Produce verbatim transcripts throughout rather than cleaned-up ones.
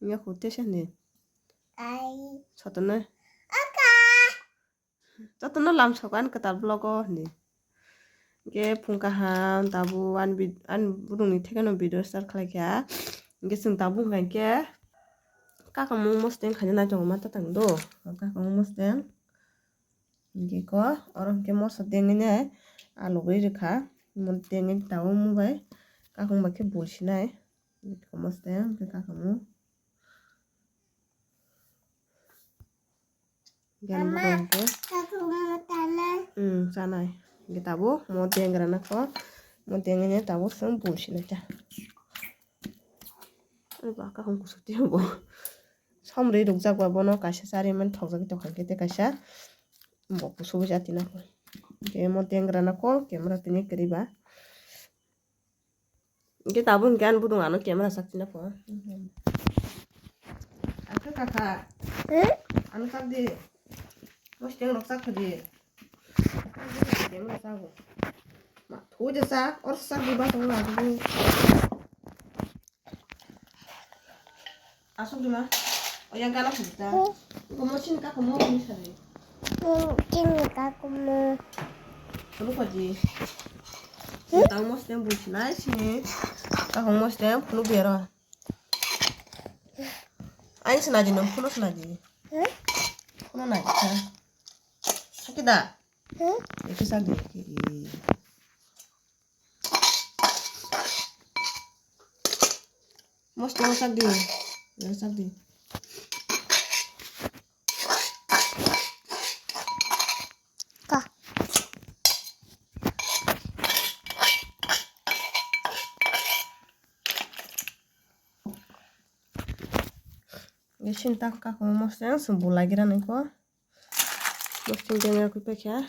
Wngya khu tesa hindi. Sotono. Jotono lam sokan kwtal vlog o hindi. Hwnkhe phung kaham tabuk ani vid-, ani budungni thekeno video start khlaikha. Hwnkhe chwng tabuk hwnkha khe kakamung mosteng khaina naitongo ma tatang do. Kakamung mosteng. Hwnkhe ko oro hwnkhe moso tengwi nai alugwi rwkha. Mo tengwi tabuk mo bai kakung bai khe bul sinai. Hwnkhe ko mosteng hwnkhe kakamung. Gan Mama, bugang ko. Kakung mo tanai. Hmm, chanai. Hwnkhe tabuk mo dengra na ko. Mo dengwi nai tabuk chwng bul sinai ta. Ani ba kakung kusuk twi bo. Somri rukjak ba bono kaisa chari man thokjagwi tongkha khe tei kaisa bo kusugo jati nako. Hwnkhe mo dengra nako camera tini kwrwi ba. Hwnkhe tabuk hwnkhe ani budung ano camera sak twi nako. Akhe kaka. Hmm? Ano sak di. Mosteng rok sak di. Camera sago. Ma, thoi de sak, or sak di ba tong la di. Asok dima. O yang gana khujita. Hmm. Ko mo chin ka ko mo ni sari. Hmm, chin ka ko mo. Kono ko di. Hmm? Tang mo stem bul sinai sini. Ka ko mo stem kono bero. Ain sina di nom kono sina di. Hmm? Kono na di sa. Sakida. Hmm? Eke sak di eke. Mosla sak di. Sak di. Ka. Isin tak ka ko mosla yang sumbu lagi rani ko. Mosla yang aku pakai.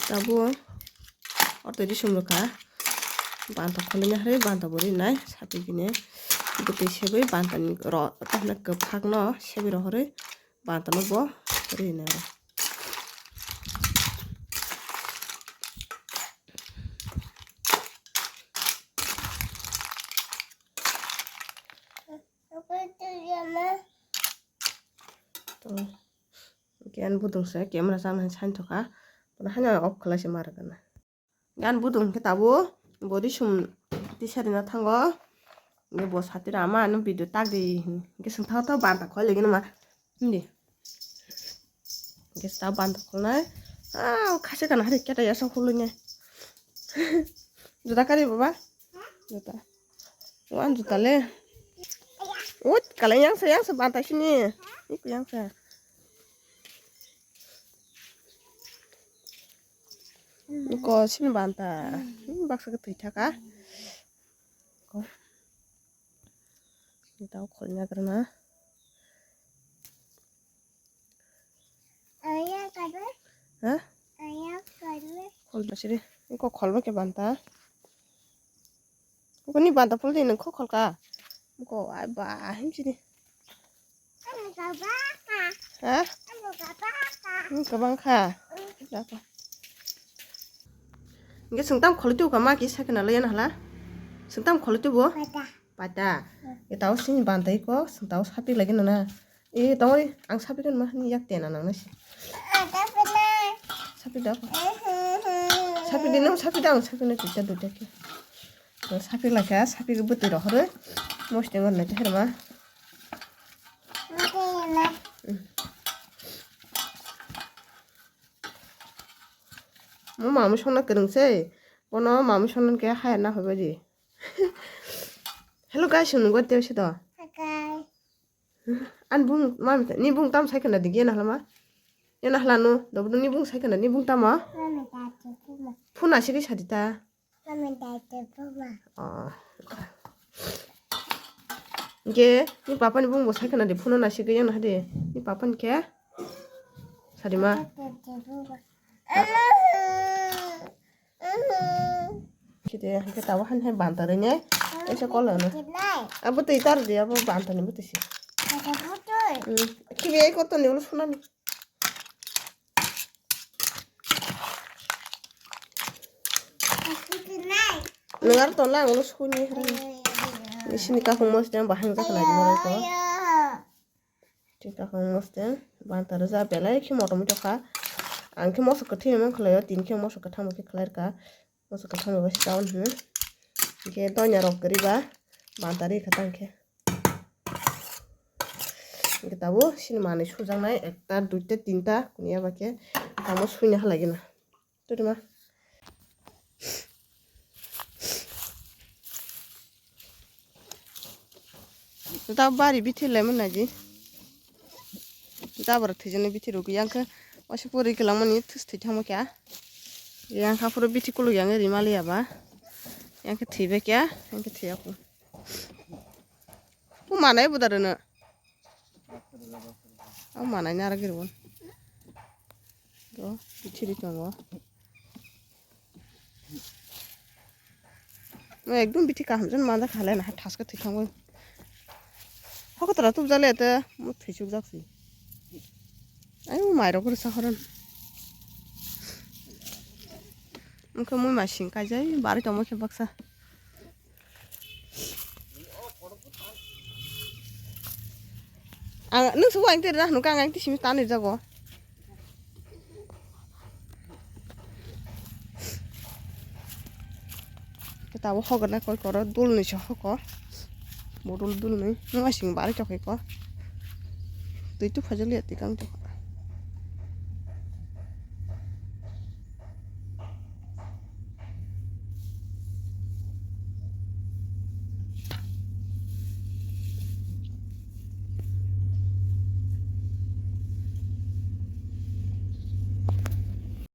Tabuk ortho di sumrwkha. Banta khwlwina hai banta bo rinai sapi bini bwtwi sebwi banta ni ro kwphak no sebwi rohorwi banta no bo rinai. Gan budung se camera chang nai sain thoka. Bono haino off khlai se ma rwgana. Gan budung khe tabuk body sum tisari na thango. Nge bo satira ama ano video tag di hin. Nge sung thago thago banta khoi lagi nama. Hindi. Nge sta banta khoi nai. Ah, khase kana hari keta yasa khului ne. Juta kari baba. Juta. Wan juta le. Ut, kala yang sa, yang sa banta sini. Iku yang sa. Ko sini banta. Ini baksa ke tui thaka. Ko. Ini tahu kolnya karena. Ayah kado. Hah? Ayah kado. Kol basiri. Ini ko kol ba ke banta. Ko ni banta pul di nang ko kol ka. Ko ai ba him sini. Ha? Hmm, kabang kha. Jako. Nge sengtam kholi tu kama ki sakena le na hala. Sengtam kholi tu bo? Pata. Pata. Nge tau sini bantai ko, sengtau sapi lagi na na. E tau ang sapi kan mah ni yak tena nang nasi. Sapi da ko. Sapi di nang sapi da ang sapi na kita duta ki. Sapi laka sapi ke betul roh re. Mesti ngon na herma. Mo mamu songna kwrwng se. Bono mamu songna khe haya na hoibaidi. Hello guys, nunggo teo se do. Hi guys. An bung mami ni bung tam sai khana digi na halama. Ena halano, dobdo ni bung sai khana ni bung tama. Mami da tu kuma. Phuna sigi sadita. Mami da tu kuma. Oh. Ge, ni papa ni bung bo sai khana di phuna na sigi yang na di. Ni papa ni ke. Sadima. Kide, hingke tabo han hai banta rene. Ese kola na. Abo tei tar di, abo banta ni bo tei si. Hmm. Kibi ai koto ni ulo suna ni. Nwng aro tonla ang ulo sukuni. Sini kakung mosde bahang jak nai mo ko. Sini kakung mosde banta rwja belai khe moto moto kha. Ang khe moso kwthwi man khlaio, tin khe moso kwthang bo khe khlai rwkha. Moso kwthang bo se down hwno. Hinkhe donya rok kwrwi ba banta ri kha tang khe. Hinkhe tabuk sini manwi sujaknai ekta, duita, tinta, kuniya ba khe tamo suina halai gana. Totoma. Tabuk bari bithi lemon naji. Jabra thwijani bithi rok yang khe waisa pori kwlangmani thus thwi thangma khe. Yang kha phuru bithi kuluk yang ri maliya ba. Yang khe thwi ba khe, yang khe thwi ya kho. Bo manai bo da rwno. Abo manai nara giri bo. Do, bithi ri tongo. Mo ekdom bithi kaham jon manjak halai na thaska thwi thangwi. Hokotara tubjale te mo thwichuk jak si. Ai mo mairok rwsa horon. Mokhe mo masing kaijai bari tongmo khe baksa. Ang nung subo ang teri dah nung kang ang tisimi tanir jago. Kita bo hogor na koi koro dul ni so hoko. Bodol dul ni nung asing bari chok ko. Tui tu phajol ya tikang chok.